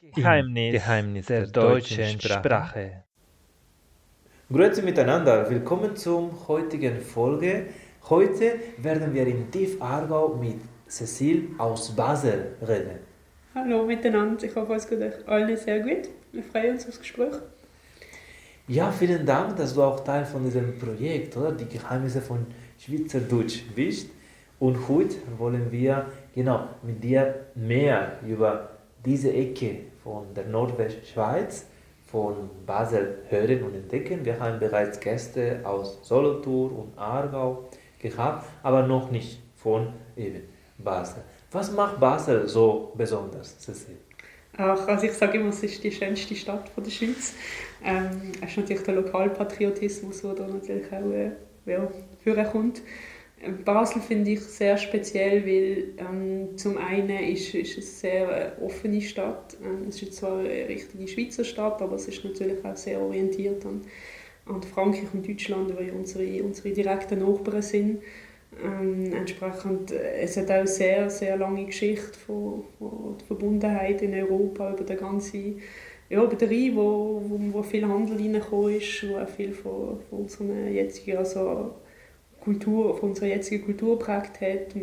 Geheimnis der deutschen Sprache. Grüezi miteinander, willkommen zum heutigen Folge. Heute werden wir im Tief-Aargau mit Cecile aus Basel reden. Hallo miteinander, ich hoffe, es geht euch allen sehr gut. Wir freuen uns aufs Gespräch. Ja, vielen Dank, dass du auch Teil von diesem Projekt, oder? Die Geheimnisse von Schweizerdeutsch bist. Und heute wollen wir mit dir mehr über diese Ecke von der Nordwestschweiz, von Basel hören und entdecken. Wir haben bereits Gäste aus Solothurn und Aargau gehabt, aber noch nicht von eben Basel. Was macht Basel so besonders, Cecile? Also ich sage immer, es ist die schönste Stadt von der Schweiz. Es ist natürlich der Lokalpatriotismus, der da natürlich auch vorkommt. Basel finde ich sehr speziell, weil zum einen ist es eine sehr offene Stadt. Es ist zwar eine richtige Schweizer Stadt, aber es ist natürlich auch sehr orientiert an Frankreich und Deutschland, weil unsere direkten Nachbarn sind. Entsprechend, es hat auch eine sehr, sehr lange Geschichte von der Verbundenheit in Europa über den ganzen über den Rhein, wo viel Handel reingekommen ist, wo auch viel von unserer jetzigen Kultur geprägt hat.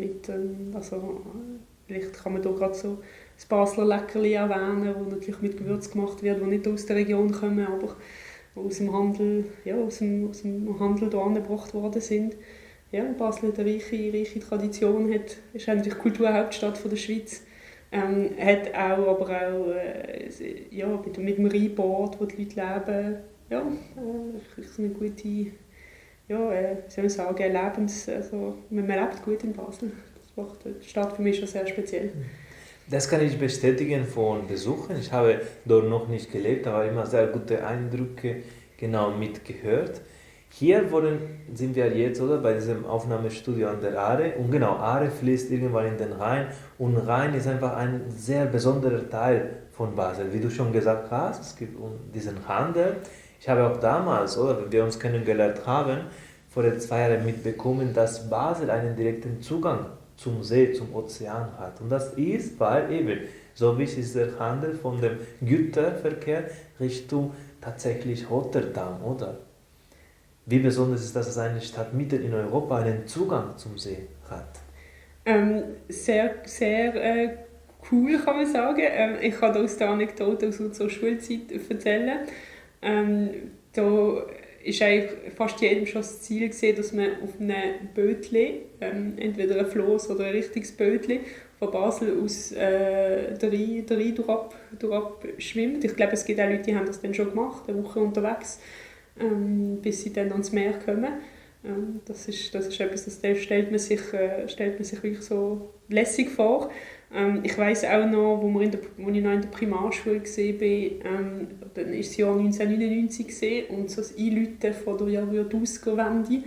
Vielleicht kann man hier gerade so das Basler Leckerli erwähnen, das natürlich mit Gewürz gemacht wird, die nicht aus der Region kommen, aber aus dem Handel, aus dem Handel hier angebracht worden sind. Ja, Basel hat eine reiche Tradition, ist eigentlich die Kulturhauptstadt der Schweiz. Hat auch, aber auch mit dem Rheinbad, wo die Leute leben, eine gute, wie soll ich sagen, man lebt gut in Basel. Das macht die Stadt für mich schon sehr speziell. Das kann ich bestätigen von Besuchen. Ich habe dort noch nicht gelebt, aber immer sehr gute Eindrücke mitgehört. Hier sind wir jetzt bei diesem Aufnahmestudio an der Aare. Und Aare fließt irgendwann in den Rhein. Und Rhein ist einfach ein sehr besonderer Teil von Basel. Wie du schon gesagt hast, es gibt diesen Handel. Ich habe auch damals, wenn wir uns kennengelernt haben, vor 2 Jahren mitbekommen, dass Basel einen direkten Zugang zum See, zum Ozean hat. Und das ist, weil eben, so wichtig ist der Handel von dem Güterverkehr Richtung tatsächlich Rotterdam, oder? Wie besonders ist das, dass eine Stadt mitten in Europa einen Zugang zum See hat? Sehr, sehr cool, kann man sagen. Ich kann aus der Anekdote aus unserer Schulzeit erzählen. Da ist eigentlich fast jedem schon das Ziel gesehen, dass man auf einem Bötli, entweder ein Floß oder ein richtiges Bötli, von Basel aus den Rhein durchab schwimmt. Ich glaube, es gibt auch Leute, die haben das dann schon gemacht, eine Woche unterwegs, bis sie dann ans Meer kommen. Das ist etwas, das stellt man sich wirklich so lässig vor. Ich weiss auch noch, wo ich noch in der Primarschule war, dann war das Jahr 1999 und so das Einläuten von der Jahrtausendwende.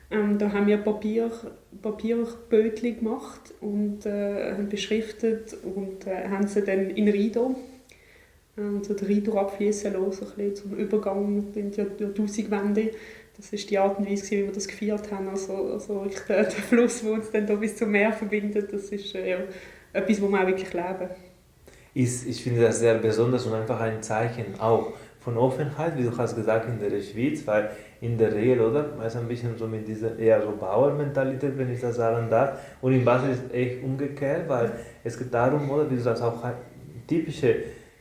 Da haben wir Papierbötchen gemacht und beschriftet und haben sie dann in Rido so den Rhein abfließen lassen, so ein zum Übergang in die Jahrtausendwende. Das war die Art und Weise, wie wir das gefeiert haben. Also der Fluss, der uns dann da bis zum Meer verbindet, das ist etwas, wo wir auch wirklich leben. Ich finde das sehr besonders und einfach ein Zeichen auch von Offenheit, wie du hast gesagt, in der Schweiz, weil in der Regel, oder, man ist ein bisschen so mit dieser eher so Bauernmentalität, wenn ich das sagen darf, und in Basel ist es echt umgekehrt, weil es geht darum, oder, wie du sagst, auch typische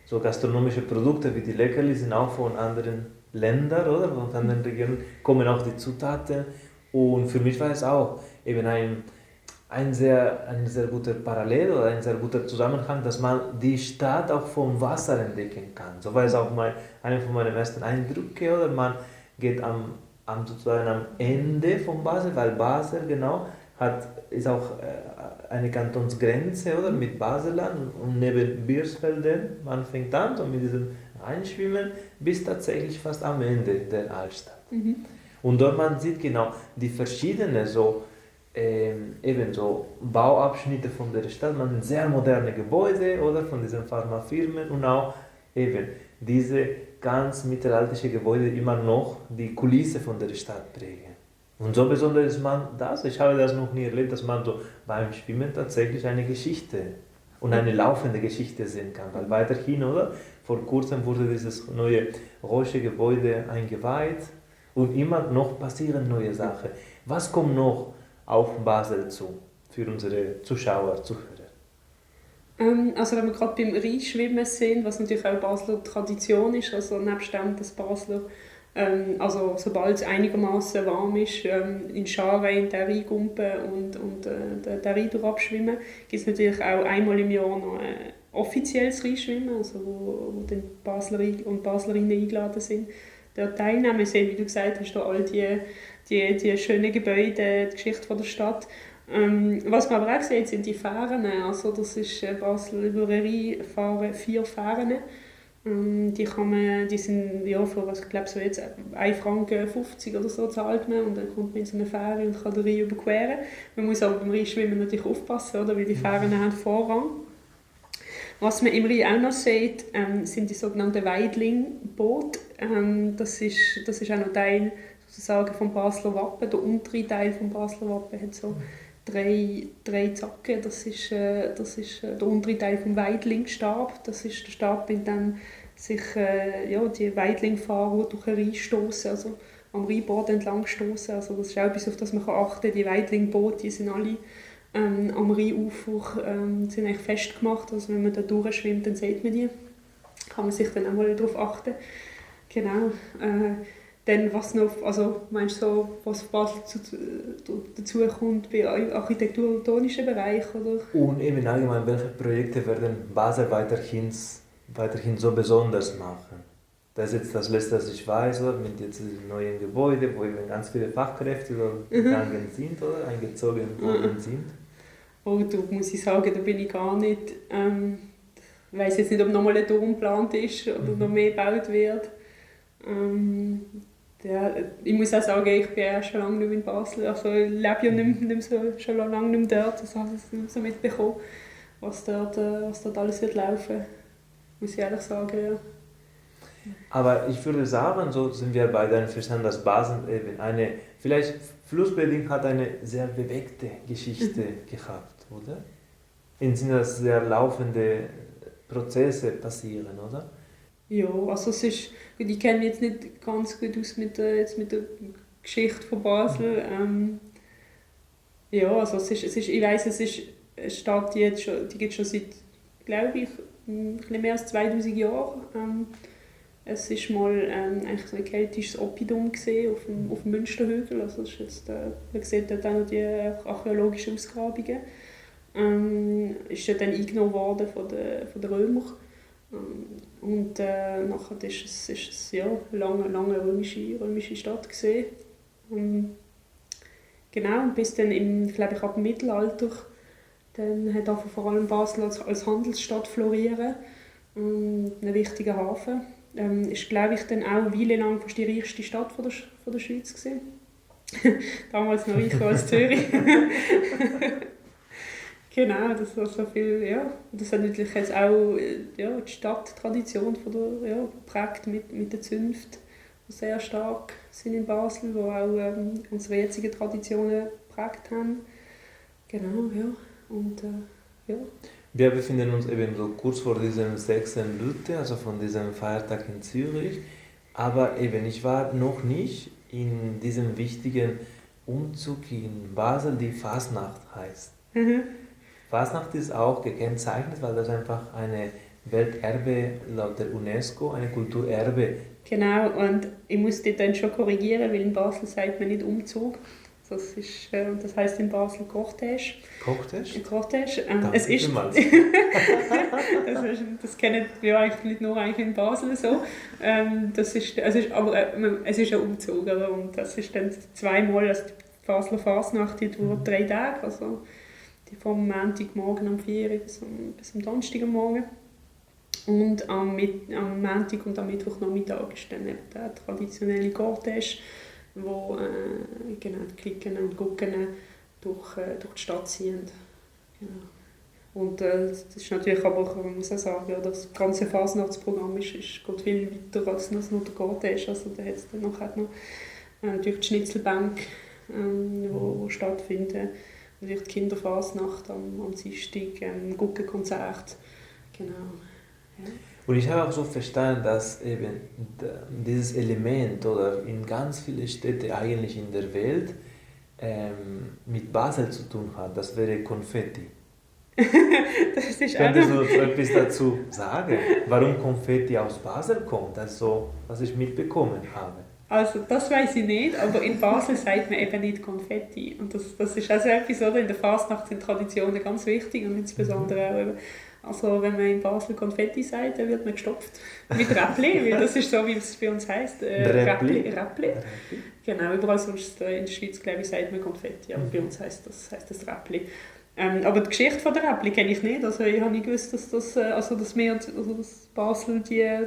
so gastronomische Produkte wie die Leckerli sind auch von anderen Ländern, oder, von anderen Regionen, kommen auch die Zutaten, und für mich war es auch eben ein sehr guter Parallel oder ein sehr guter Zusammenhang, dass man die Stadt auch vom Wasser entdecken kann. So war es auch einer von meinen ersten Eindrücke, oder? Man geht sozusagen am Ende von Basel, weil Basel ist auch eine Kantonsgrenze, oder, mit Baselland und neben Birsfelden. Man fängt an so mit diesem Einschwimmen bis tatsächlich fast am Ende der Altstadt. Mhm. Und dort man sieht die verschiedenen eben so Bauabschnitte von der Stadt, man sieht sehr moderne Gebäude, oder, von diesen Pharmafirmen und auch eben diese ganz mittelalterlichen Gebäude immer noch die Kulisse von der Stadt prägen. Und so besonders ist man das. Ich habe das noch nie erlebt, dass man so beim Schwimmen tatsächlich eine Geschichte und eine laufende Geschichte sehen kann. Weil weiterhin, oder? Vor kurzem wurde dieses neue Roche-Gebäude eingeweiht und immer noch passieren neue Sachen. Was kommt noch auf Basel zu für unsere Zuschauer, Zuhörer? Also wenn wir gerade beim Rheinschwimmen sind, was natürlich auch Basler Tradition ist, also nebst dem, dass Basler, also sobald es einigermaßen warm ist, in Scharen in den Rhein gumpen und den Rhein durchabschwimmen, gibt es natürlich auch einmal im Jahr noch ein offizielles Rheinschwimmen, also wo dann Basler und Baslerinnen eingeladen sind, dort teilnehmen. Wir sehen, wie du gesagt hast, da all die schönen Gebäude, die Geschichte von der Stadt. Was wir aber auch sehen, sind die Fähren. Also das ist Basel über den Rhein fahren 4 Fähren. Die sind ja, für was, ich glaube, so jetzt 1,50 Franken oder so zahlt man und dann kommt man in so eine Fähre und kann den Rhein überqueren. Man muss aber beim Rheinschwimmen natürlich aufpassen, oder? Weil die Fähren haben Vorrang. Was man im Rhein auch noch sieht, sind die sogenannten Weidling-Boote. Das ist auch noch Teil sozusagen vom Basler Wappen. Der untere Teil vom Basler Wappen hat so 3 Zacken. Das ist der untere Teil vom Weidlingstab. Das ist der Stab, mit dem sich die Weidlingfahrer durch den Rhein stoßen, also am Rheinbord entlang stoßen. Also das ist auch etwas, auf das man achten kann. Die Weidlingboote, die sind alle am Rheinufer sind eigentlich festgemacht. Also wenn man da durchschwimmt, dann sieht man die. Kann man sich dann auch mal darauf achten. Genau. Dann was noch, also meinst du so, was Basel dazu kommt bei architektonischen Bereich, oder? Und eben allgemein, welche Projekte werden Basel weiterhin so besonders machen? Das ist jetzt das Letzte, was ich weiß, oder? Mit jetzt diesem neuen Gebäude, wo eben ganz viele Fachkräfte gegangen sind oder eingezogen worden sind. Oh, da muss ich sagen, da bin ich gar nicht. Ich weiss jetzt nicht, ob nochmal ein Turm geplant ist oder noch mehr gebaut wird. Ich muss auch sagen, ich bin ja schon lange nicht mehr in Basel. Also ich lebe ja nicht so, schon lange nicht mehr dort. Also habe ich nicht so mitbekommen, was dort alles wird laufen. Muss ich ehrlich sagen, ja. Aber ich würde sagen, so sind wir beide einverstanden, dass Basel eben vielleicht flussbedingt hat eine sehr bewegte Geschichte gehabt, oder? In Sinne, dass sehr laufende Prozesse passieren, oder? Ja, also es ist, ich kenne mich jetzt nicht ganz gut aus mit der Geschichte von Basel. Ja, also ich weiss, es ist eine Stadt, die gibt schon seit, glaube ich, ein bisschen mehr als 2000 Jahren. Es war mal eigentlich so ein keltisches Oppidum auf dem Münsterhügel. Also das ist jetzt, man sieht dort auch noch die archäologischen Ausgrabungen. Ist dann eingenommen worden von den Römern. Und nachher ist es ja, lange römische Stadt gewesen. Genau, und bis dann glaube ich, ab dem Mittelalter dann hat vor allem Basel als Handelsstadt florieren. Ein wichtiger Hafen. Ist, glaube ich, dann auch eine Weile lang fast die reichste Stadt von der Schweiz gewesen. Damals noch reicher als Zürich. Genau, das war so viel, ja. Das hat natürlich jetzt auch die Stadttradition geprägt mit den Zünften, die sehr stark sind in Basel, die auch unsere jetzigen Traditionen geprägt haben. Genau, ja. Und, ja. Wir befinden uns eben so kurz vor diesem 6. Lütte, also von diesem Feiertag in Zürich. Aber eben, ich war noch nicht in diesem wichtigen Umzug in Basel, die Fasnacht heißt. Mhm. Fasnacht ist auch gekennzeichnet, weil das einfach eine Welterbe laut der UNESCO, eine Kulturerbe. Genau, und ich muss dich dann schon korrigieren, weil in Basel sagt man nicht Umzug. Das heisst in Basel Cortège. Cortège? Cortège. Es ist das kennen wir eigentlich nicht nur eigentlich in Basel so. Es ist ein Umzug, oder? Und das ist dann zweimal, also die Basler Fasnacht, die dauert 3 Tage, also die vom Montagmorgen um 4 Uhr bis am Donnerstagmorgen. Und am Montag und am Mittwochnachmittag ist dann eben der traditionelle Cortège, wo die Klicken und Gucken durch die Stadt ziehen. Genau. Und das ist natürlich aber, man muss auch sagen, ja, das ganze Fasnachtsprogramm geht viel weiter als nur der Cortège. Also da hat es dann noch natürlich die Schnitzelbank, wo stattfinden. natürlich die Kinderfasnacht am Dienstag, Guggenkonzert, genau. Ja. Und ich habe auch so verstanden, dass eben dieses Element oder in ganz vielen Städten eigentlich in der Welt mit Basel zu tun hat. Das wäre Konfetti. Das ist Könntest du etwas dazu sagen, warum Konfetti aus Basel kommt? Das ist so, was ich mitbekommen habe. Also das weiß ich nicht, aber in Basel sagt man eben nicht Konfetti. Und das ist also etwas, oder? In der Fasnacht sind Traditionen ganz wichtig und insbesondere auch eben, also wenn man in Basel Konfetti sagt, dann wird man gestopft mit Räppli, weil das ist so, wie es bei uns heisst. Räppli. Genau, überall sonst in der Schweiz, glaube ich, sagt man Konfetti, aber bei uns heisst das Räppli. Aber die Geschichte von der Räppli kenne ich nicht. Also ich habe nicht gewusst, dass dass Basel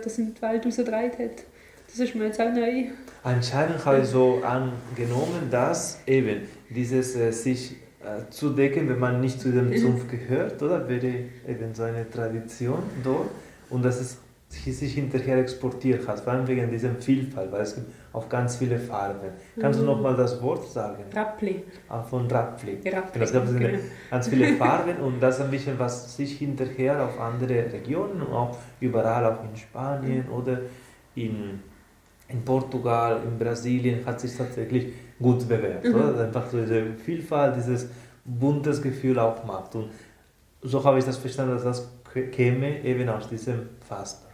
das in die Welt rausgetragen hat. Das ist mir jetzt auch neu. Anscheinend habe ich so angenommen, dass eben dieses sich zu decken, wenn man nicht zu dem Zunft gehört, oder? Wäre eben so eine Tradition dort. Und dass es sich hinterher exportiert hat, vor allem wegen dieser Vielfalt, weil es gibt auch ganz viele Farben. Kannst du nochmal das Wort sagen? Räppli. Von Räppli. Räppli. Es gab ganz viele Farben und das ist ein bisschen, was sich hinterher auf andere Regionen und auch überall, auch in Spanien oder in Portugal, in Brasilien, hat sich tatsächlich gut bewährt. Oder? Einfach so diese Vielfalt, dieses buntes Gefühl auch macht. Und so habe ich das verstanden, dass das käme eben aus diesem Fasten.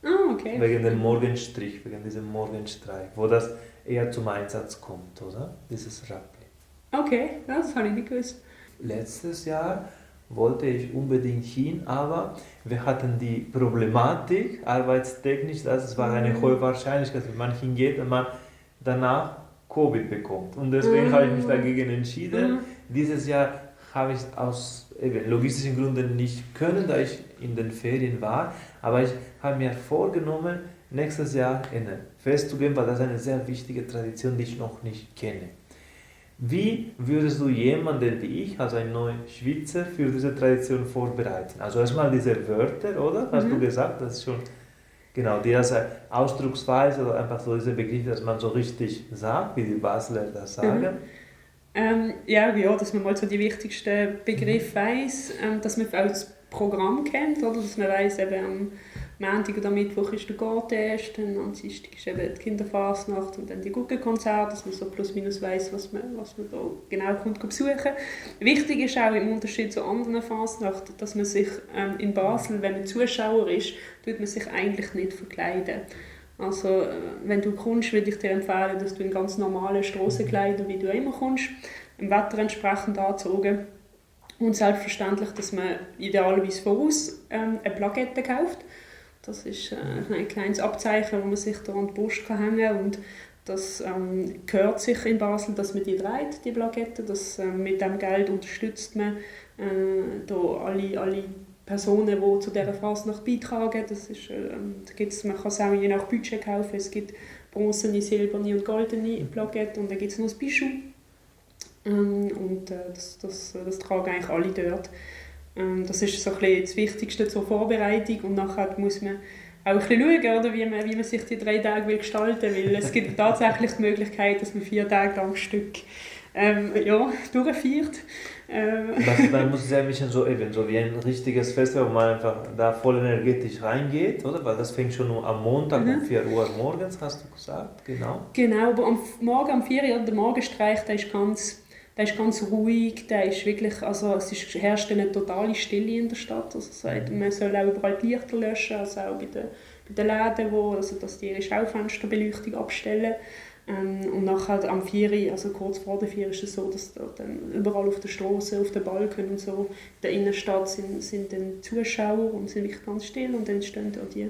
Ah, okay. Wegen dem Morgenstrich, wegen diesem Morgenstreich, wo das eher zum Einsatz kommt, oder? Dieses Räppli. Okay, das habe ich nicht gewusst. Letztes Jahr wollte ich unbedingt hin, aber wir hatten die Problematik, arbeitstechnisch, dass es war eine hohe Wahrscheinlichkeit, wenn man hingeht und man danach Covid bekommt. Und deswegen habe ich mich dagegen entschieden. Dieses Jahr habe ich aus eben logistischen Gründen nicht können, da ich in den Ferien war. Aber ich habe mir vorgenommen, nächstes Jahr in ein Fest zu gehen, weil das eine sehr wichtige Tradition, die ich noch nicht kenne. Wie würdest du jemanden wie ich, also einen neuen Schweizer, für diese Tradition vorbereiten? Also erstmal diese Wörter, oder? Hast du gesagt, das ist schon genau, die als Ausdrucksweise oder einfach so diese Begriffe, dass man so richtig sagt, wie die Basler das sagen. Ja, dass man mal so die wichtigsten Begriffe weiss, dass man auch das Programm kennt, oder? Dass man weiss, eben am Montag oder Mittwoch ist der Gartest, dann am Dienstag ist eben die Kinderfasnacht und dann die Guggenkonzerte, dass man so plus minus weiss, was man da genau kommt besuchen. Wichtig ist auch im Unterschied zu anderen Fasnachten, dass man sich in Basel, wenn man Zuschauer ist, tut man sich eigentlich nicht verkleiden. Also, wenn du kommst, würde ich dir empfehlen, dass du in ganz normalen Strassenkleidern, wie du immer kommst, im Wetter entsprechend angezogen. Und selbstverständlich, dass man idealerweise voraus eine Plakette kauft. Das ist ein kleines Abzeichen, das man sich da an die Brust hängen kann. Und das gehört sich in Basel, dass man die trägt, die Plakette. Mit dem Geld unterstützt man da alle Personen, die zu dieser Fasnacht beitragen. Man kann es auch je nach Budget kaufen. Es gibt bronzene, silberne und goldene Plaketten und dann gibt es noch das Bijou. Das tragen eigentlich alle dort. Das ist so ein bisschen das Wichtigste zur Vorbereitung und nachher muss man auch ein bisschen schauen, oder, wie man sich die 3 Tage will gestalten will. Es gibt tatsächlich die Möglichkeit, dass man 4 Tage am Stück durchfeiert. Man muss es ja ein bisschen so wie ein richtiges Festival, wo man einfach da voll energetisch reingeht, oder? Weil das fängt schon am Montag um 4 Uhr morgens, hast du gesagt, genau. Genau, aber am 4 Uhr, der Morgenstreich, der ist ganz ruhig, der ist wirklich, also herrscht eine totale Stille in der Stadt. Also man soll auch überall die Lichter löschen, also auch bei den Läden, dass die ihre Schaufensterbeleuchtung abstellen. Und nachher am 4 Uhr, also kurz vor der 4 Uhr, ist es so, dass dann überall auf der Straße, auf den Balken und so, in der Innenstadt sind dann Zuschauer und sind wirklich ganz still und dann stehen da die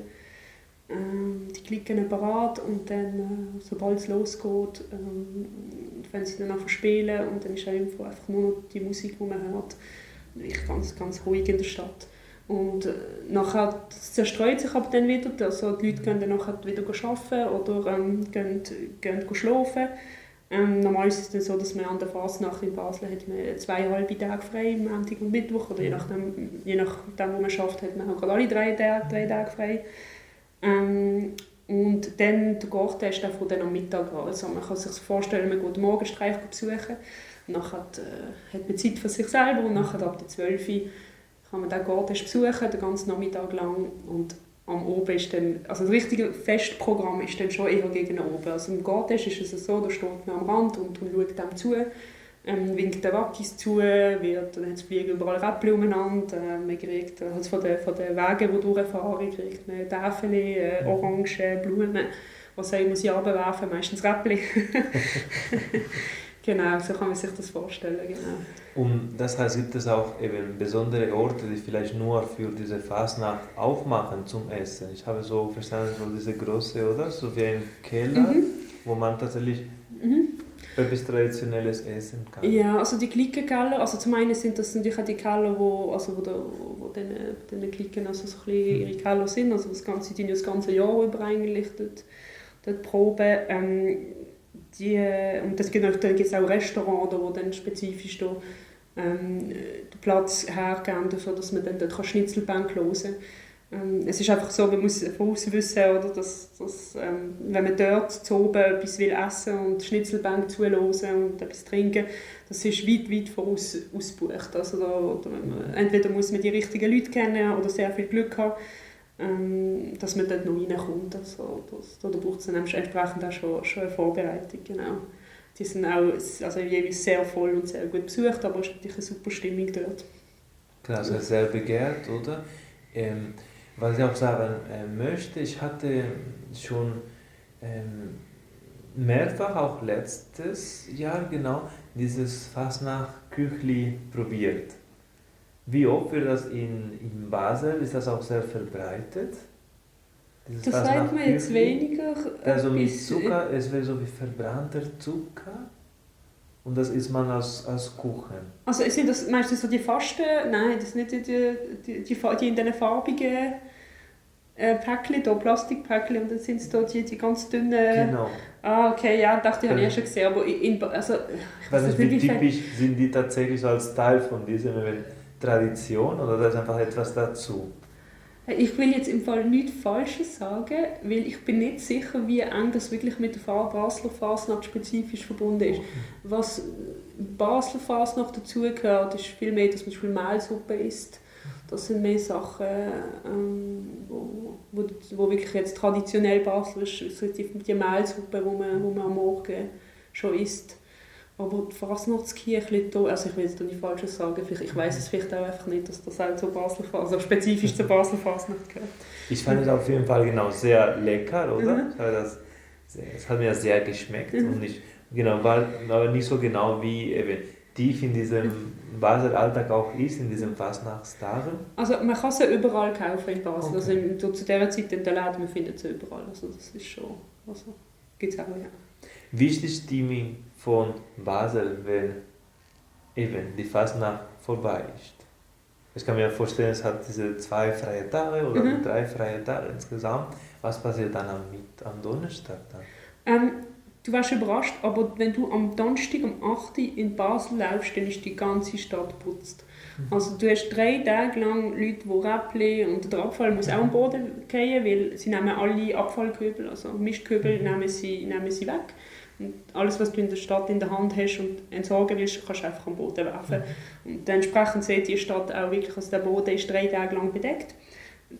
Klicken parat und dann, sobald es losgeht, wenn sie dann einfach spielen und dann ist einfach nur noch die Musik, die man hört, wirklich ganz, ganz ruhig in der Stadt. Und nachher zerstreut sich aber dann wieder, also die Leute gehen dann nachher wieder arbeiten oder gehen schlafen. Normal ist es dann so, dass man an der Fasnacht in Basel hat man 2 halbe Tage frei, Montag und Mittwoch, oder je nachdem wo man schafft, hat man auch gerade alle 3 Tage frei. Und dann der Garten ist dann am Mittag an. Also man kann sich vorstellen, man geht den Morgenstreif besuchen Nachher hat man Zeit für sich selber und nachher ab der 12 Uhr kann man den Garten besuchen, den ganzen Nachmittag lang. Und am Oben ist dann, also das richtige Festprogramm ist dann schon eher gegen oben. Also im Garten ist es so, da steht man am Rand und schaut dem zu, winkt den Wackis zu, dann fliegen überall Räppchen umeinander, man kriegt also von den Wegen, die durchfahren, kriegt man Täfeli, Orangen, Blumen, was auch immer sie runterwerfen, meistens Räppchen. Genau, so kann man sich das vorstellen, genau. Und das heißt, gibt es auch eben besondere Orte, die vielleicht nur für diese Fasnacht aufmachen zum Essen? Ich habe so verstanden, so diese große, oder? So wie ein Keller, wo man tatsächlich etwas Traditionelles essen kann. Ja, also die Klickenkeller, also zum einen sind das natürlich auch die Keller, wo den Klicken also so ein bisschen ihre Keller sind, also die das ganze Jahr über eigentlich dort proben. Und es gibt auch Restaurants, wo dann spezifisch den Platz hergeben, dafür, dass man dann dort Schnitzelbank hören kann. Es ist einfach so, man muss voraus wissen, oder, dass wenn man dort zu oben etwas will essen und Schnitzelbank zuhören und etwas trinken, das ist weit voraus ausgebucht. Also entweder muss man die richtigen Leute kennen oder sehr viel Glück haben, dass man dort noch reinkommt. Also, da braucht es dann entsprechend auch schon eine Vorbereitung. Genau. Die sind auch also jeweils sehr voll und sehr gut besucht, aber es ist natürlich eine super Stimmung dort. Klar, also sehr begehrt, oder? Was ich auch sagen möchte, ich hatte schon mehrfach, auch letztes Jahr genau, dieses Fasnacht-Küchli probiert. Wie oft wird das in Basel? Ist das auch sehr verbreitet? Das sagt man jetzt weniger. Also mit Zucker, es wäre so wie verbrannter Zucker und das isst man als Kuchen. Also sind das meistens so die Fasten? Nein, das sind nicht die in diesen farbigen Päckchen, Plastikpäckchen, und dann sind es die ganz dünnen... Genau. Ah, okay, ja, dachte ich, habe ich schon gesehen, aber ich weiß nicht, wie typisch sind die tatsächlich als Teil von dieser Tradition oder da ist einfach etwas dazu? Ich will jetzt im Fall nichts Falsches sagen, weil ich bin nicht sicher, wie eng das wirklich mit der Basler Fasnacht spezifisch verbunden ist. Was Basler Fasnacht dazugehört, ist viel mehr, dass man zum Beispiel Mehlsuppe isst. Das sind mehr Sachen, wo wirklich jetzt traditionell baslerisch ist, die Mehlsuppe, die man am Morgen schon isst. Aber die Fasnachtskirche, also ich will jetzt nicht Falsches sagen, ich weiss es vielleicht auch einfach nicht, dass das auch zur Basler Fasnacht, also spezifisch zur Basler Fasnacht gehört. Ich fand es auf jeden Fall genau sehr lecker, oder? Es hat mir sehr geschmeckt und war aber nicht so genau wie eben tief in diesem Basler Alltag auch ist, in diesem Fasnachtstagen. Also man kann sie überall kaufen in Basel, Okay. also zu dieser Zeit in den Läden, man findet sie überall, also das ist schon, also gibt es auch, ja. Wie ist die Stimmung von Basel, wenn eben die Fasnacht vorbei ist? Ich kann mir vorstellen, es hat diese 2 freie Tage oder 3 freie Tage insgesamt. Was passiert dann am Donnerstag dann? Du wirst überrascht, aber wenn du am Donnerstag um 8 Uhr in Basel läufst, dann ist die ganze Stadt geputzt. Also du hast 3 Tage lang Leute, die Räppchen und der Abfall muss auch am Boden fallen, weil sie nehmen alle Abfallkübel, also Mistkübel, nehmen sie weg. Und alles, was du in der Stadt in der Hand hast und entsorgen willst, kannst du einfach am Boden werfen. Und entsprechend sieht die Stadt auch wirklich, also der Boden ist 3 Tage lang bedeckt.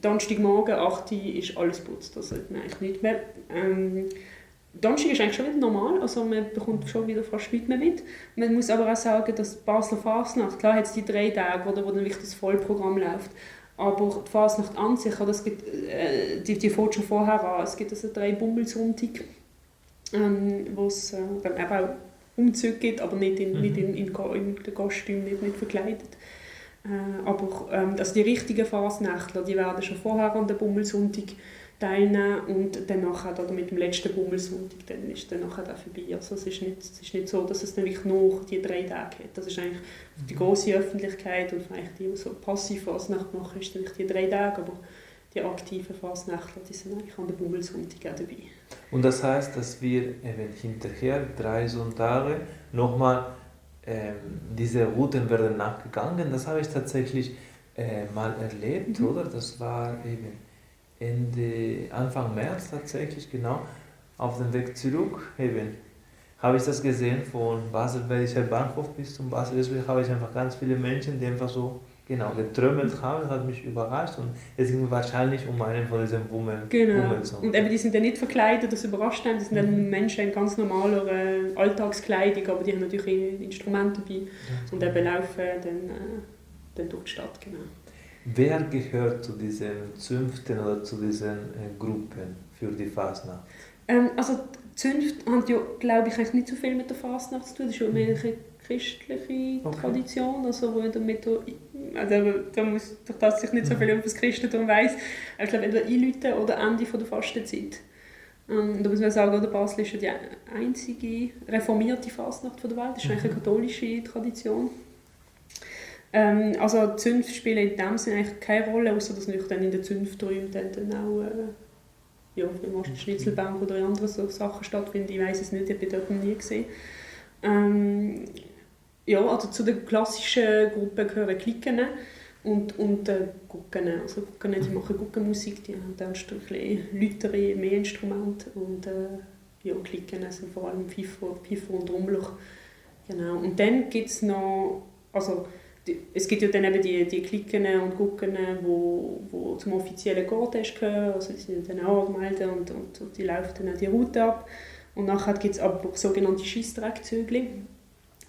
Donnerstagmorgen 8 Uhr ist alles geputzt, also eigentlich nicht mehr. Donnerstag ist eigentlich schon wieder normal, also man bekommt schon wieder fast nichts mehr mit. Man muss aber auch sagen, dass die Basler Fasnacht, klar hat es die 3 Tage, wo dann wirklich das Vollprogramm läuft, aber die Fasnacht an sich, oder es gibt, die fängt schon vorher an, es gibt also 3 Bummelsonntag, wo es dann eben auch Umzüge gibt, aber nicht in den Kostümen, nicht verkleidet. Aber also die richtigen Fasnächtler, die werden schon vorher an den Bummelsonntag teilnehmen und dann nachher, oder mit dem letzten Bummelsonntag, dann ist dann nachher vorbei. Also es ist nicht so, dass es dann wirklich nur die 3 Tage hat. Das ist eigentlich für die grosse Öffentlichkeit und vielleicht die, die so passiv Fasnacht machen, ist dann nicht die 3 Tage, aber die aktiven Fasnächtler, die sind eigentlich an der Bummelsonntag auch dabei. Und das heißt, dass wir eben hinterher 3 Sonntage nochmal diese Routen werden nachgegangen. Das habe ich tatsächlich mal erlebt, oder? Das war eben Anfang März tatsächlich, genau, auf dem Weg zurück eben habe ich das gesehen, von Basel-Welcher Bahnhof bis zum Basel. Deswegen habe ich einfach ganz viele Menschen, die einfach so genau getrömmelt haben. Das hat mich überrascht und es ging wahrscheinlich um einen von diesen Genau. Wummelsongs. Und eben, die sind dann nicht verkleidet, das überrascht einen. Das sind dann Menschen in ganz normaler Alltagskleidung, aber die haben natürlich Instrumente dabei und eben laufen dann durch die Stadt. Genau. Wer gehört zu diesen Zünften oder zu diesen Gruppen für die Fasnacht? Also die Zünfte haben ja, glaube ich, eigentlich nicht so viel mit der Fasnacht zu tun. Das ist ja mehr eine christliche Tradition, also wo damit da muss durch das sich nicht so viel über das Christentum weiss. Ich glaube entweder einläuten oder Ende der Fastenzeit. Da muss man sagen, der Basel ist ja die einzige reformierte Fasnacht der Welt. Das ist eigentlich eine katholische Tradition. Also die Zünfte spielen in dem Sinne eigentlich keine Rolle, außer dass natürlich dann in den Zünfträumen dann auch vielleicht die Schnitzelbank oder andere so Sachen stattfinden. Ich weiss es nicht, ich habe dort noch nie gesehen. Also zu den klassischen Gruppen gehören Klicken und Gucken. Also Gucken, die machen Guckenmusik, die haben dann ein bisschen lautere, mehr Instrumente und Klicken sind vor allem Pfeifer und Rummler. Genau. Und dann gibt es noch, es gibt ja dann eben die Klicken und Gucken, wo zum offiziellen Gottesdienst gehören, also die sind dann auch angemeldet und die laufen dann auch die Route ab. Und nachher gibt es aber sogenannte Scheissdreckzügel.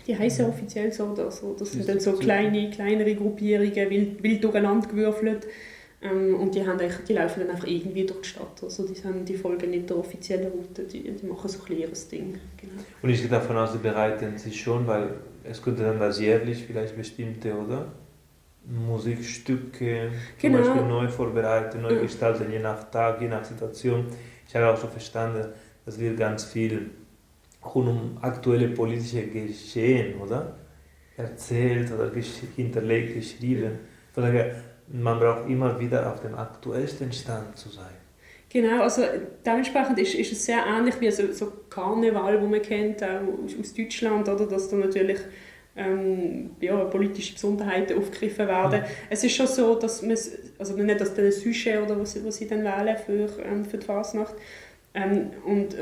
Die heißen offiziell so, das sind dann so kleinere Gruppierungen, wild durcheinander gewürfelt. Und die laufen dann einfach irgendwie durch die Stadt. Also die folgen nicht der offiziellen Route, die machen so ein bisschen ihr Ding. Genau. Und ich gehe davon aus, sie bereiten sich schon, weil es könnte dann das jährlich vielleicht bestimmte, oder? Musikstücke zum Beispiel neu vorbereiten, neu gestalten, je nach Tag, je nach Situation. Ich habe auch so verstanden, das wird ganz viel rund um aktuelle politische Geschehen, oder? Erzählt oder hinterlegt, geschrieben. Von daher, man braucht immer wieder auf dem aktuellsten Stand zu sein. Genau, also dementsprechend ist es sehr ähnlich wie so Karneval, das man kennt, auch aus Deutschland, oder? Dass da natürlich politische Besonderheiten aufgegriffen werden. Es ist schon so, dass man, also nicht das ein Sujet oder was sie dann wählen für die Fasnacht. Und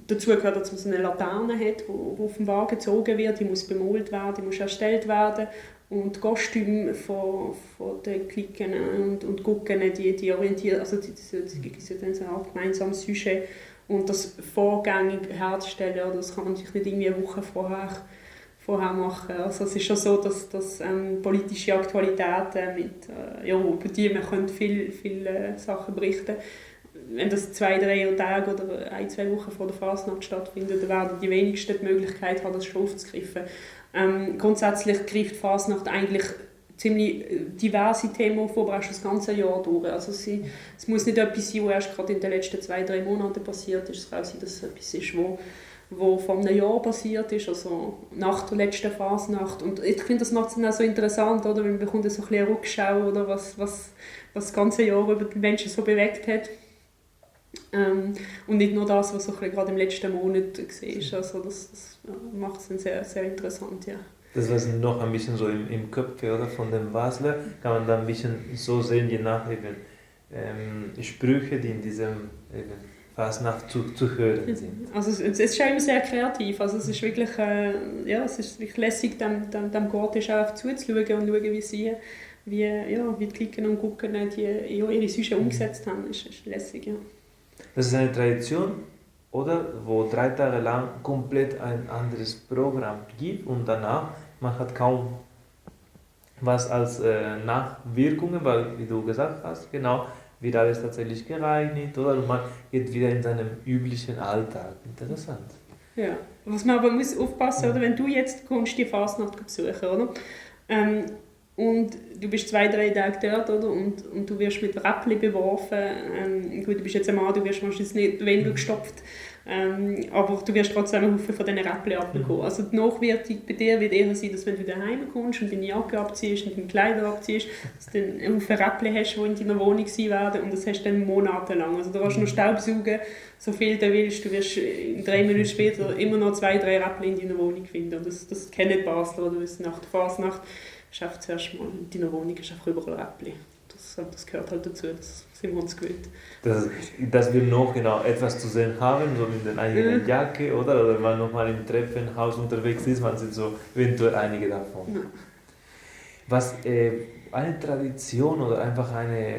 dazu gehört, dass man so eine Laterne hat, die auf dem Wagen gezogen wird, die muss bemalt werden, die muss erstellt werden. Und die Kostüme von den Klicken und Gucken, die orientieren, also die sind dann so ein gemeinsames Sujet. Und das vorgängig herzustellen, das kann man sich nicht irgendwie eine Woche vorher machen. Also es ist schon so, dass politische Aktualitäten, über die man könnte viele Sachen berichten. Wenn das 2-3 Tage oder 1-2 Wochen vor der Fasnacht stattfindet, dann werden die wenigsten die Möglichkeit haben, das schon aufzugreifen. Grundsätzlich greift die Fasnacht eigentlich ziemlich diverse Themen auf, aber auch schon das ganze Jahr durch. Also es muss nicht etwas sein, was erst gerade in den letzten 2-3 Monaten passiert ist. Es kann auch sein, dass es etwas ist, wo vor einem Jahr passiert ist, also nach der letzten Fasnacht. Und ich finde, das macht es dann auch so interessant, oder? Weil man bekommt so ein bisschen eine Rückschau, oder was das ganze Jahr über die Menschen so bewegt hat. Und nicht nur das, was so gerade im letzten Monat war. Also das macht es dann sehr, sehr interessant, ja. Das war noch ein bisschen so im Köpfe, oder? Von dem Basler kann man da ein bisschen so sehen, je nach Sprüche, die in diesem Fasnacht zu hören sind. Also es ist schon immer sehr kreativ. Also es ist wirklich, es ist wirklich lässig, dem Gottesdienst auch zuzuschauen und schauen, wie die Klicken und Gucken ihre Süße umgesetzt haben. Das ist lässig, ja. Das ist eine Tradition, oder? Wo 3 Tage lang komplett ein anderes Programm gibt und danach, man hat kaum was als Nachwirkungen, weil, wie du gesagt hast, genau, wird alles tatsächlich gereinigt, oder? Und man geht wieder in seinem üblichen Alltag. Interessant. Ja, was man aber muss aufpassen, oder? Wenn du jetzt kommst, die Fasnacht besuchen, oder? Und du bist 2-3 Tage dort, oder? Und du wirst mit Räppli beworfen. Gut, du bist jetzt ein Mann, du wirst wahrscheinlich nicht Wände gestopft. Aber du wirst trotzdem einen Haufen von diesen Räppli abbekommen. Also die Nachwirkung bei dir wird eher sein, dass wenn du daheim kommst und deine Jacke abziehst und deine Kleider abziehst, dass du dann einen Haufen Räppli hast, die in deiner Wohnung sein werden. Und das hast du dann monatelang. Also du kannst noch Staubsaugen, so viel du willst. Du wirst 3 Minuten später immer noch 2-3 Räppli in deiner Wohnung finden. Und das kennen die Basler, oder? Nach der Fasnacht schafft zuerst mal in deiner Wohnung, ist einfach überall Räppli. das gehört halt dazu, das sind wir uns gewöhnt. Dass wir noch genau etwas zu sehen haben, so mit der eigenen Jacke, oder wenn man nochmal im Treppenhaus unterwegs ist, man sieht so eventuell einige davon. Ja. Was eine Tradition oder einfach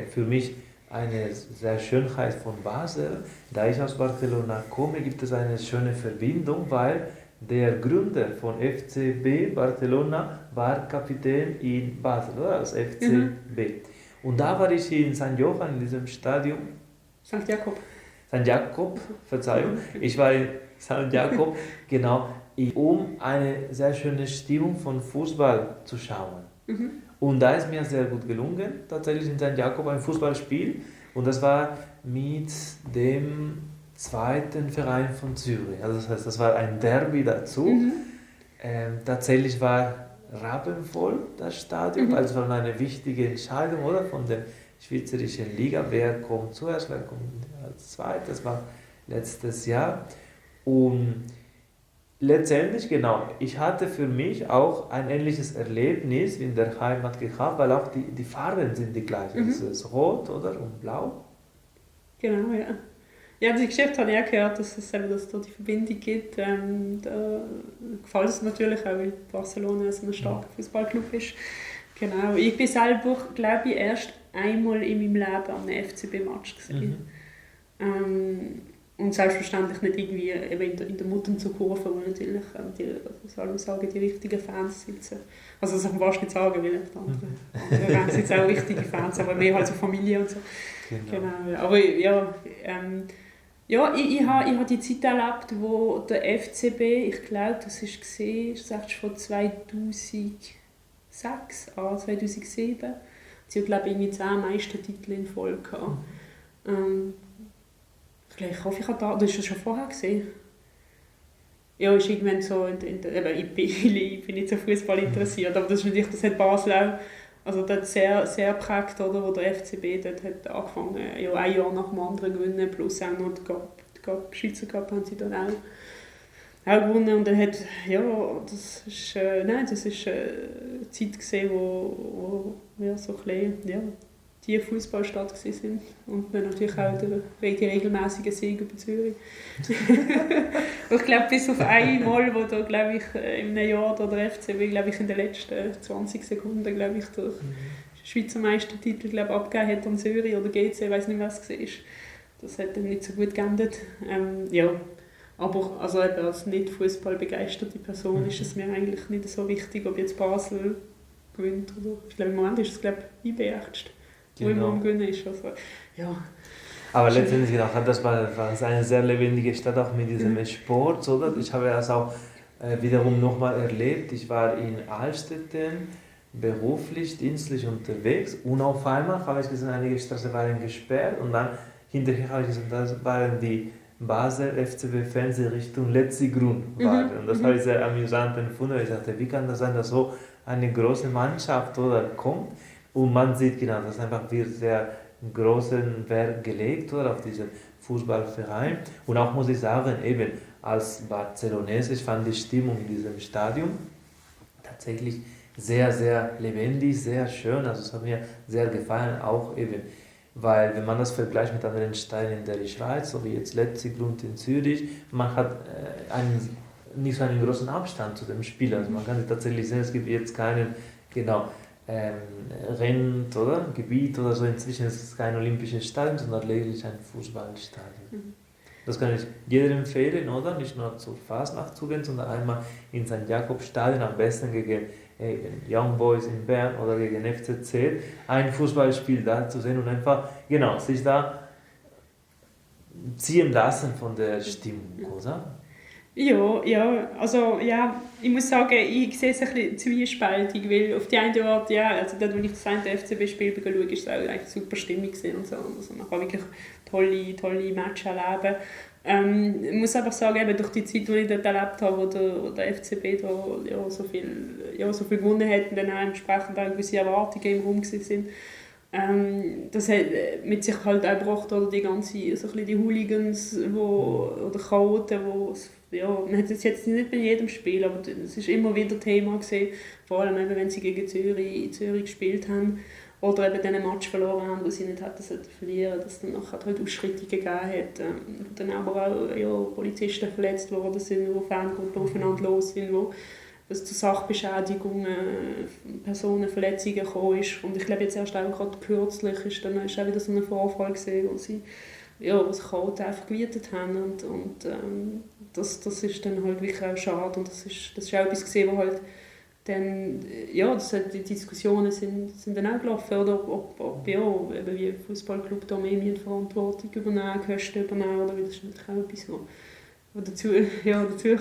für mich eine sehr Schönheit von Basel, da ich aus Barcelona komme, gibt es eine schöne Verbindung, weil der Gründer von FCB Barcelona war Kapitän in Basel, oder? Als FCB. Und da war ich in St. Johann, in diesem Stadion. St. Jakob. St. Jakob, Verzeihung. Ich war in St. Jakob, genau, um eine sehr schöne Stimmung von Fußball zu schauen. Und da ist mir sehr gut gelungen, tatsächlich in St. Jakob ein Fußballspiel. Und das war mit dem zweiten Verein von Zürich. Also das heißt, das war ein Derby dazu. Tatsächlich war rappenvoll das Stadion, weil es war eine wichtige Entscheidung, oder, von der schweizerischen Liga. Wer kommt zuerst, wer kommt als zweites? Das war letztes Jahr. Und letztendlich, genau, ich hatte für mich auch ein ähnliches Erlebnis in der Heimat gehabt, weil auch die Farben sind die gleichen. Es ist rot, oder, und blau. Genau, ja. Ja, die Geschichte habe ich auch gehört, dass es da die Verbindung gibt. Da gefällt es natürlich auch, weil Barcelona so ein starker Fußballclub ist. Genau. Ich bin selber, glaube ich, erst einmal in meinem Leben an einem FCB-Match gesehen. Und selbstverständlich nicht irgendwie in der Mutternzugkurve, wo natürlich die richtigen Fans sitzen. Also das kann man fast nicht sagen, weil andere Fans sind auch richtige Fans, aber mehr halt so Familie und so. Genau. Aber ja, ich habe die Zeit erlebt, wo der FCB, ich glaube, das war von 2006 an 2007. Sie hat, glaube ich, irgendwie 10 Meistertitel in Folge gehabt. Ich hoffe, ich habe das. Du hast das schon vorher gesehen? Ja, ist irgendwann so. Ich bin nicht so Fußball interessiert, aber das ist natürlich, das hat Basel auch. Also das hat sehr, sehr geprägt, oder, wo der FCB dort hat angefangen, ja, ein Jahr nach dem anderen gewinnen, plus auch noch die Schweizer Cup haben sie dann auch gewonnen. Und dann hat, ja, das ist eine Zeit gesehen, wo wir so ein bisschen, ja, die Fußballstadt sind und dann natürlich auch die regelmäßigen Siege über Zürich. Ich glaube, bis auf einmal, wo da, glaube ich, in einem Jahr der FCB, glaube ich, in den letzten 20 Sekunden, glaube ich, der Schweizer Meistertitel, glaube, abgegeben hat an Zürich oder GC, ich weiß nicht, was es war. Das hat dann nicht so gut geendet. Ja. Aber also als nicht Fußball begeisterte Person ist es mir eigentlich nicht so wichtig, ob jetzt Basel gewinnt oder. Ich glaube, im Moment ist es, glaube ich, IB erst. Genau. Wo immer am Gewinnen ist. Also, ja. Aber letztendlich, genau, das war eine sehr lebendige Stadt, auch mit diesem Sport, oder? Ich habe das auch wiederum nochmal erlebt. Ich war in Altstetten beruflich, dienstlich unterwegs und auf einmal habe ich gesehen, einige Straßen waren gesperrt und dann hinterher habe ich gesehen, das waren die Basel FCB-Fans in Richtung Letzigrund waren. Und das habe ich sehr amüsant empfunden. Ich dachte, wie kann das sein, dass so eine große Mannschaft oder kommt? Und man sieht genau, dass einfach wird sehr großen Wert gelegt, oder, auf diesen Fußballverein. Und auch muss ich sagen, eben als Barcelonese, ich fand die Stimmung in diesem Stadion tatsächlich sehr, sehr lebendig, sehr schön. Also es hat mir sehr gefallen, auch eben, weil wenn man das vergleicht mit anderen Stadien in der Schweiz, so wie jetzt Letzigrund in Zürich, man hat nicht so einen großen Abstand zu dem Spiel. Also man kann tatsächlich sehen, es gibt jetzt keinen, genau, Rent oder Gebiet oder so. Inzwischen ist es kein olympisches Stadion, sondern lediglich ein Fußballstadion. Das kann ich jedem empfehlen, oder? Nicht nur zur Fasnacht zu gehen, sondern einmal in St. Jakob-Stadion, am besten gegen Young Boys in Bern oder gegen FCZ, ein Fußballspiel da zu sehen und einfach, genau, sich da ziehen lassen von der Stimmung, oder? Ja, also ja, ich muss sagen, ich sehe es ein bisschen zwiespältig, weil auf die eine Art, ja, also dort, wo ich das eine FCB-Spiel schaue, ist es auch eigentlich super Stimmig und so. Also man kann wirklich tolle Matches erleben. Ich muss einfach sagen, eben durch die Zeit, die ich dort erlebt habe, wo der FCB da, so viel gewonnen hat und dann auch entsprechend auch gewisse Erwartungen im Raum waren. Das hat mit sich halt auch gebracht, oder die ganze, so ein bisschen die Hooligans oder Chaoten, man hat es jetzt nicht bei jedem Spiel, aber es ist immer wieder Thema gewesen, vor allem wenn sie gegen Zürich gespielt haben. oder eben diesen Match verloren haben, wo sie nicht hätten verlieren, dass es dann nachher halt Ausschreitungen gegeben hat, wo dann aber auch Polizisten verletzt worden sind, wo Fangruppen aufeinander los sind, wo es zu Sachbeschädigungen, Personenverletzungen gekommen ist. Und ich glaube jetzt erst auch gerade kürzlich ist auch wieder so ein Vorfall gesehen, wo sich Chaoten einfach gewietet haben und das ist dann halt wirklich auch schade und das ist auch etwas gesehen, wo halt dann, die Diskussionen sind dann auch gelaufen, oder ob eben wie Fußballclub da mehr Verantwortung übernehmen, Kosten übernehmen, oder das ist natürlich auch etwas, wo dazu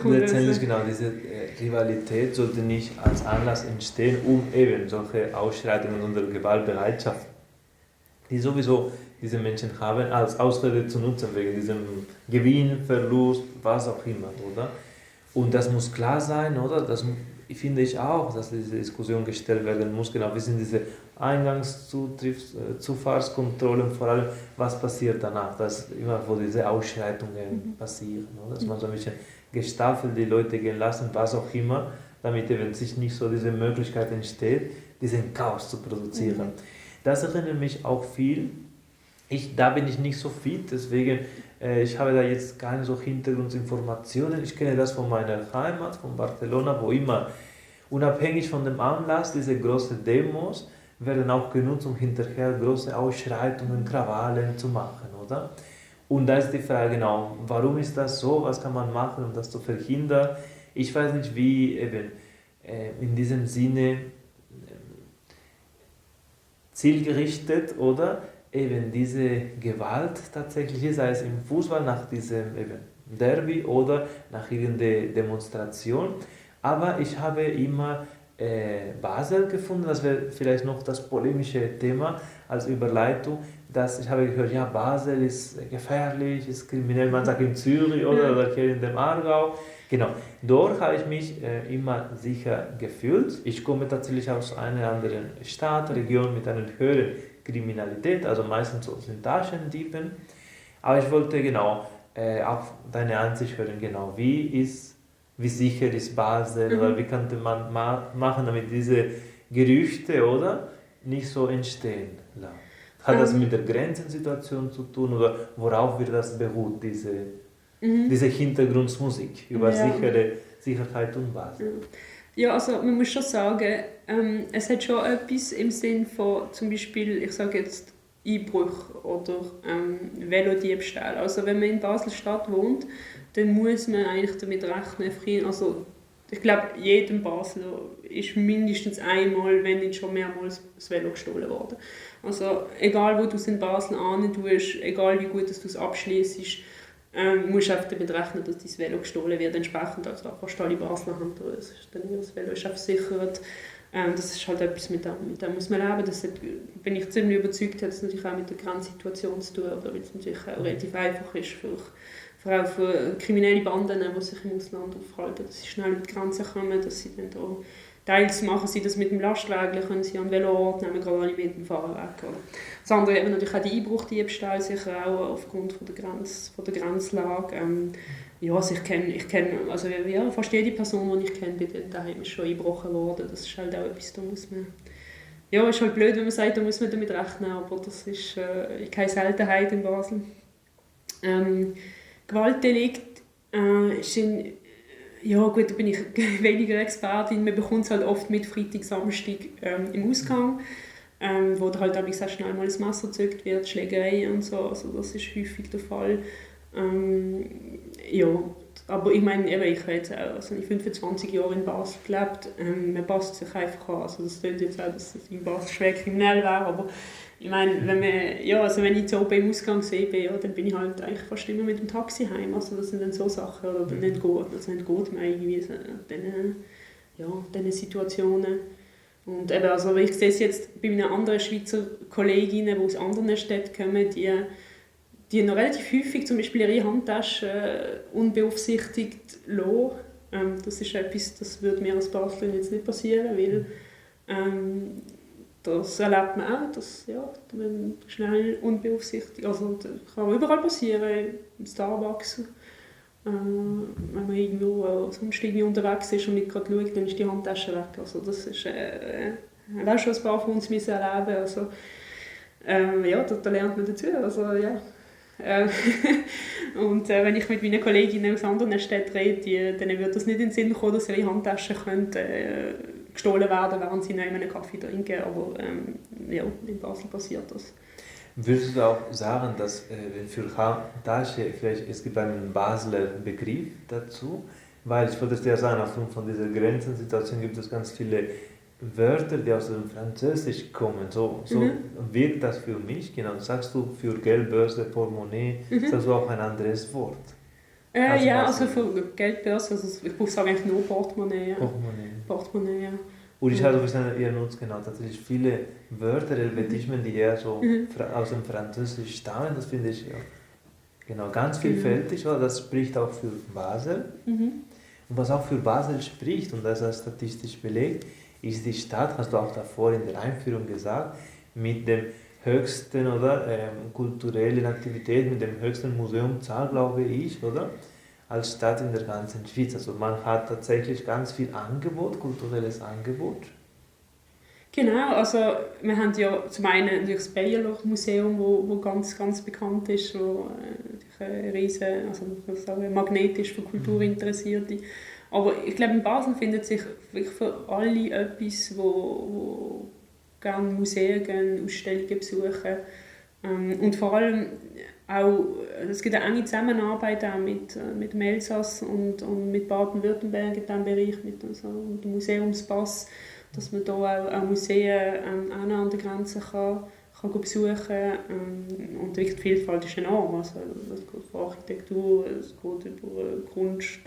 kommt. Letztendlich genau, diese Rivalität sollte nicht als Anlass entstehen, um eben solche Ausschreitungen oder Gewaltbereitschaft, die sowieso diese Menschen haben, als Ausrede zu nutzen, wegen diesem Gewinn, Verlust, was auch immer, oder? Und das muss klar sein, oder? Das finde ich auch, dass diese Diskussion gestellt werden muss, genau, wie sind diese Zufahrtskontrollen, vor allem, was passiert danach, dass immer, wo diese Ausschreitungen passieren, oder? Dass man so ein bisschen gestaffelt die Leute gehen lassen, was auch immer, damit eben sich nicht so diese Möglichkeit entsteht, diesen Chaos zu produzieren. Das erinnert mich auch viel, da bin ich nicht so fit, deswegen ich habe da jetzt keine so Hintergrundinformationen. Ich kenne das von meiner Heimat, von Barcelona, wo immer, unabhängig von dem Anlass, diese großen Demos werden auch genutzt, um hinterher große Ausschreitungen, Krawallen zu machen, oder? Und da ist die Frage genau, warum ist das so? Was kann man machen, um das zu verhindern? Ich weiß nicht, wie eben in diesem Sinne zielgerichtet, oder? Eben diese Gewalt tatsächlich, sei es im Fußball nach diesem eben Derby oder nach irgendeiner Demonstration. Aber ich habe immer Basel gefunden, das wäre vielleicht noch das polemische Thema als Überleitung, dass ich habe gehört, ja, Basel ist gefährlich, ist kriminell, man sagt in Zürich oder hier in dem Aargau. Genau, dort habe ich mich immer sicher gefühlt. Ich komme tatsächlich aus einer anderen Stadt, Region mit einer höheren Kriminalität, also meistens so sind Taschendieben. Aber ich wollte genau auch deine Ansicht hören, genau, wie sicher ist Basel oder wie könnte man machen, damit diese Gerüchte, oder, nicht so entstehen. Hat das mit der Grenzensituation zu tun oder worauf wird das beruht, diese Hintergrundmusik über Sicherheit und Basel? Ja, also man muss schon sagen, es hat schon etwas im Sinn von zum Beispiel, ich sage jetzt Einbruch oder Velodiebstahl. Also wenn man in Basel-Stadt wohnt, dann muss man eigentlich damit rechnen, also ich glaube, jedem Basler ist mindestens einmal, wenn nicht schon mehrmals, das Velo gestohlen worden. Also egal, wo du es in Basel tust, egal wie gut du es abschließt, musst du einfach damit rechnen, dass dein Velo gestohlen wird. Entsprechend, also fast alle Basler haben das Velo ist versichert. Das ist halt etwas, mit dem muss man leben. Das bin ich ziemlich überzeugt, hat es natürlich auch mit der Grenzsituation zu tun, oder weil es natürlich auch relativ einfach ist vor allem für kriminelle Banden, die sich im Ausland aufhalten, dass sie schnell über die Grenze kommen, dass sie dann da teils machen sie das mit dem Lastwagen, können sie an Veloort nehmen, gerade alle mit dem Fahrrad weg. Oder? Das andere eben natürlich auch die Einbruchdiebstahl, sicher auch aufgrund von der Grenzlage. Also ich kenne also fast jede Person, die ich kenne, daheim ist schon eingebrochen worden. Das ist halt auch etwas, da muss man... Ja, ist halt blöd, wenn man sagt, da muss man damit rechnen, aber das ist keine Seltenheit in Basel. Gewaltdelikte sind... Ja gut, da bin ich weniger Expertin. Man bekommt es halt oft mit Freitag, Samstag im Ausgang, wo da halt auch sehr schnell mal das Messer gezückt wird, Schlägerei und so. Also das ist häufig der Fall. Aber ich meine, ich habe jetzt auch, also ich 25 Jahre in Basel gelebt. Man passt sich einfach an. Also das klingt jetzt auch, dass es in Basel schwer kriminell wäre, aber ich meine, wenn ich so im Ausgang sehe, dann bin ich halt eigentlich fast immer mit dem Taxi heim. Also das sind dann so Sachen, oder dann entgeht man irgendwie diesen Situationen. Und eben, also ich sehe es jetzt bei meinen anderen Schweizer Kolleginnen, die aus anderen Städten kommen, die noch relativ häufig zum Beispiel ihre Handtasche unbeaufsichtigt lassen. Das ist etwas, das würde mir als Baslerin jetzt nicht passieren, weil das erlebt man auch, dass wenn schnell unbeaufsichtigt, also das kann überall passieren, im Starbucks, wenn man irgendwo sonst irgendwie unterwegs ist und nicht gerade schaut, dann ist die Handtasche weg. Also das ist auch schon ein paar von uns müssen erleben. Also, ja, da lernt man dazu. Also, ja. Und wenn ich mit meinen Kolleginnen aus anderen Städten rede, dann wird das nicht in den Sinn kommen, dass ihre Handtaschen gestohlen werden, während sie noch einen Kaffee trinken. Aber ja, in Basel passiert das. Würdest du auch sagen, dass für Handtasche vielleicht es gibt einen Basler Begriff dazu? Weil ich wollte dir sagen, aufgrund von dieser Grenzensituation gibt es ganz viele Wörter, die aus dem Französisch kommen. So wirkt das für mich. Genau. Sagst du für Geldbörse, Portemonnaie, sagst du auch ein anderes Wort? Ja, also für Geldbörse, also ich muss sagen, eigentlich nur Portemonnaie. Ja. Portemonnaie, ja. Und ich habe eher nutzt genau tatsächlich viele Wörter, Helvetismen, die eher so aus dem Französisch stammen. Das finde ich ja genau ganz vielfältig. Oder? Das spricht auch für Basel. Und was auch für Basel spricht, und das ist statistisch belegt, ist die Stadt, hast du auch davor in der Einführung gesagt, mit dem höchsten kulturellen Aktivität, mit dem höchsten Museumzahl, glaube ich, oder? Als Stadt in der ganzen Schweiz. Also man hat tatsächlich ganz viel Angebot, kulturelles Angebot. Genau, also wir haben ja zum einen das Bayerloch-Museum, wo ganz, ganz bekannt ist, wo ein riesen, also man kann sagen, Magnet ist für Kulturinteressierte. Aber ich glaube, in Basel findet sich wirklich für alle etwas, wo gerne Museen gehen, Ausstellungen besuchen. Und vor allem auch, es gibt eine enge Zusammenarbeit auch mit dem Elsass und mit Baden-Württemberg in diesem Bereich, mit dem Museumspass, dass man da auch Museen an der Grenze kann besuchen und wirklich die Vielfalt ist enorm. Also, es geht von Architektur, es geht über Kunst.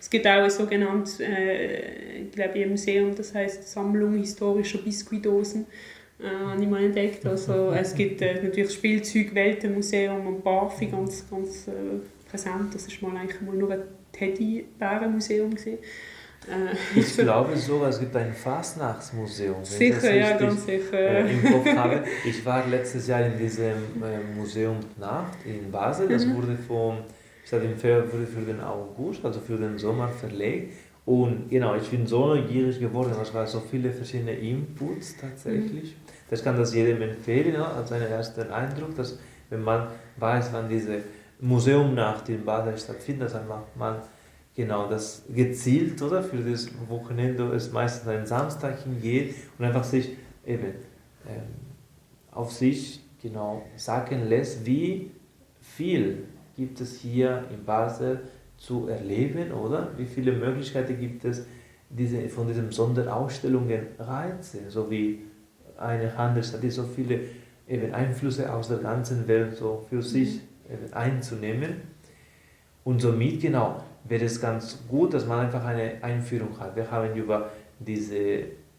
Es gibt auch ein sogenanntes, ich glaube, im Museum, das heisst Sammlung historischer Biskuitdosen. Habe ich mal entdeckt. Also, es gibt natürlich das Spielzeugweltenmuseum und Barfi ganz, ganz präsent. Das war eigentlich mal nur ein Teddybärenmuseum. Ich glaube sogar, es gibt ein Fastnachtsmuseum. Sicher, ja, ganz sicher. Im Kopf habe. Ich war letztes Jahr in diesem Museum Nacht in Basel. Das wurde für den August, also für den Sommer verlegt. Und genau, ich bin so neugierig geworden, es waren so viele verschiedene Inputs tatsächlich. Das kann das jedem empfehlen, ja, als einen ersten Eindruck, dass wenn man weiß, wann diese Museumnacht in Basel stattfindet, dann macht man genau das gezielt, oder? Für das Wochenende es meistens einen Samstag hingeht und einfach sich eben auf sich genau sagen lässt, wie viel gibt es hier in Basel zu erleben, oder? Wie viele Möglichkeiten gibt es, von diesen Sonderausstellungen Reize, so wie eine Handelsstadt, die so viele eben Einflüsse aus der ganzen Welt so für sich eben einzunehmen. Und somit, genau, wäre es ganz gut, dass man einfach eine Einführung hat. Wir haben über diese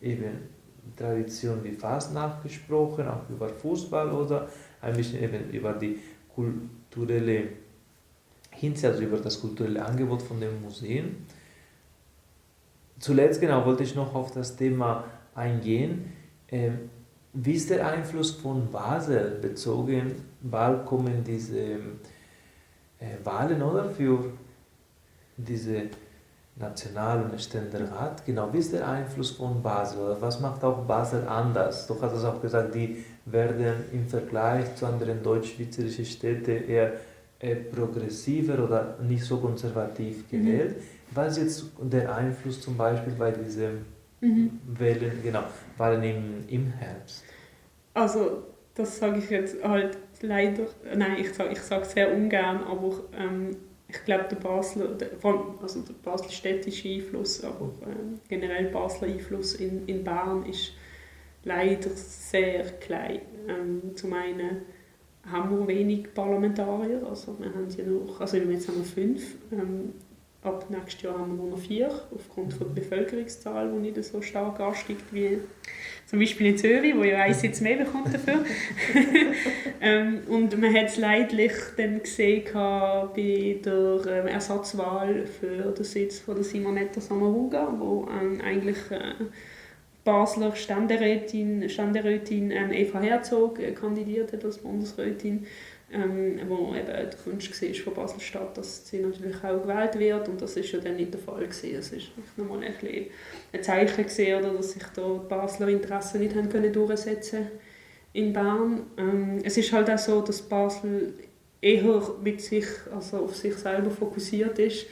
eben Tradition wie Fasnacht gesprochen, auch über Fußball oder ein bisschen eben über die kulturelle Hinsicht, also über das kulturelle Angebot von den Museen. Zuletzt genau wollte ich noch auf das Thema eingehen. Wie ist der Einfluss von Basel bezogen? Bald kommen diese Wahlen, oder? Für diese National- und Ständerat. Genau, wie ist der Einfluss von Basel? Oder was macht auch Basel anders? Du hast es auch gesagt, die werden im Vergleich zu anderen deutsch-schweizerischen Städten eher progressiver oder nicht so konservativ gewählt. Was ist jetzt der Einfluss zum Beispiel bei diesen Wahlen im Herbst? Also, das sage ich jetzt halt leider, nein, ich sage es sehr ungern, aber ich glaube, der Basler städtische Einfluss, aber generell Basler Einfluss in Bern ist leider sehr klein. Zum einen haben wir wenig Parlamentarier, also wir haben ja noch, also jetzt haben wir 5, ab nächstes Jahr haben wir nur noch 4, aufgrund von der Bevölkerungszahl, die nicht so stark ansteigt wie zum Beispiel in Zürich, wo ja ein Sitz mehr bekommt dafür. Und man hat es leidlich dann gesehen bei der Ersatzwahl für den Sitz von der Simonetta Sommaruga, wo eigentlich Basler Ständerätin Eva Herzog kandidiert hat als Bundesrätin. wo eben der Wunsch war von Basel-Stadt, dass sie natürlich auch gewählt wird, und das ist ja dann nicht der Fall gewesen. Es ist nochmal ein Zeichen gewesen, oder, dass sich da die Basler Interessen nicht haben können durchsetzen in Bern. Es ist halt auch so, dass Basel eher mit sich, also auf sich selber fokussiert ist.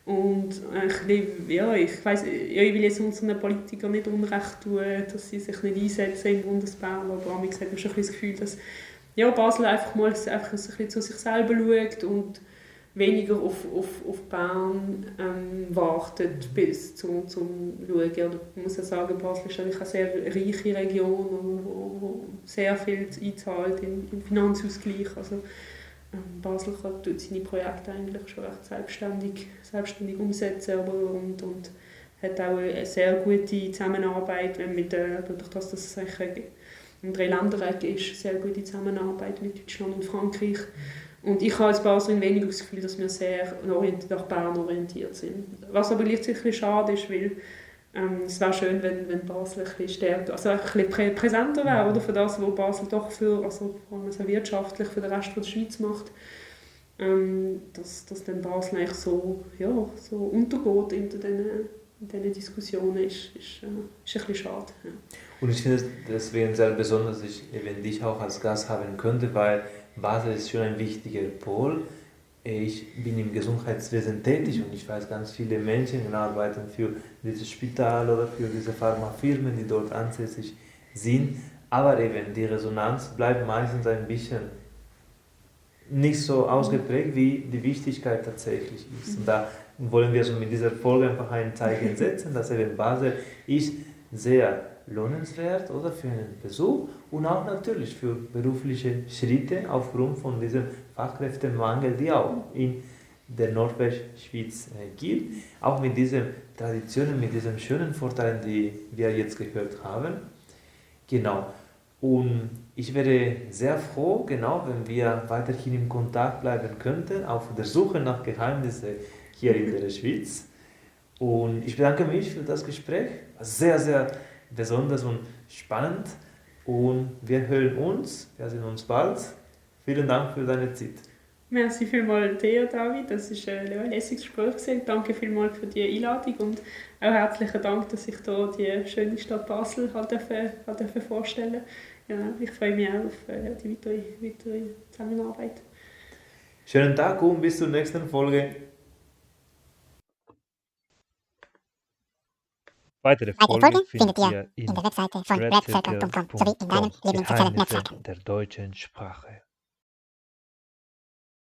Und ich weiss, ich will jetzt unseren Politikern nicht Unrecht tun, dass sie sich nicht einsetzen im Bundesbern, aber manchmal hat man schon ein bisschen das Gefühl, dass Basel einfach ein bisschen zu sich selber schaut und weniger auf Bern wartet bis zum Schauen. Oder ich muss ja sagen, Basel ist eigentlich eine sehr reiche Region, wo sehr viel einzahlt im Finanzausgleich. Also, Basel tut seine Projekte eigentlich schon recht selbstständig umsetzen, und hat auch eine sehr gute Zusammenarbeit dadurch, dass das ein Dreiländereck ist, sehr gute Zusammenarbeit mit Deutschland und Frankreich. Und ich habe als Baslerin weniger das Gefühl, dass wir sehr nach Bern orientiert sind. Was aber gleichzeitig schade ist, weil es wäre schön, wenn Basel ein bisschen stärker, also ein bisschen präsenter wäre, oder, für das, was Basel doch vor allem wirtschaftlich für den Rest der Schweiz macht. Dass dann Basel eigentlich so untergeht in diesen Diskussionen, ist ein bisschen schade. Ja. Und ich finde es deswegen sehr besonders, dass ich eben dich auch als Gast haben könnte, weil Basel ist schon ein wichtiger Pol. Ich bin im Gesundheitswesen tätig und ich weiß, ganz viele Menschen arbeiten für dieses Spital oder für diese Pharmafirmen, die dort ansässig sind. Aber eben die Resonanz bleibt meistens ein bisschen nicht so ausgeprägt, wie die Wichtigkeit tatsächlich ist. Und da wollen wir so mit dieser Folge einfach ein Zeichen setzen, dass eben Basel ist sehr lohnenswert, oder, für einen Besuch und auch natürlich für berufliche Schritte aufgrund von diesem Fachkräftemangel, die auch in der Nordwestschweiz gibt. Auch mit diesen Traditionen, mit diesen schönen Vorteilen, die wir jetzt gehört haben. Genau. Und ich wäre sehr froh, genau, wenn wir weiterhin im Kontakt bleiben könnten, auf der Suche nach Geheimnissen hier in der Schweiz. Und ich bedanke mich für das Gespräch. Sehr, sehr besonders und spannend. Und wir hören uns, wir sehen uns bald. Vielen Dank für deine Zeit. Merci vielmals dir, David. Das war ein lässiges Gespräch. Danke vielmals für die Einladung und auch herzlichen Dank, dass ich hier die schöne Stadt Basel vorstellen durfte. Ja, ich freue mich auch auf die weitere Zusammenarbeit. Schönen Tag und bis zur nächsten Folge. Weitere Folgen findet ihr in der Webseite von redcircle.com redcircle.com sowie in deinem Lieblingssozialen Geheimnisse Netzwerk. der deutschen Sprache.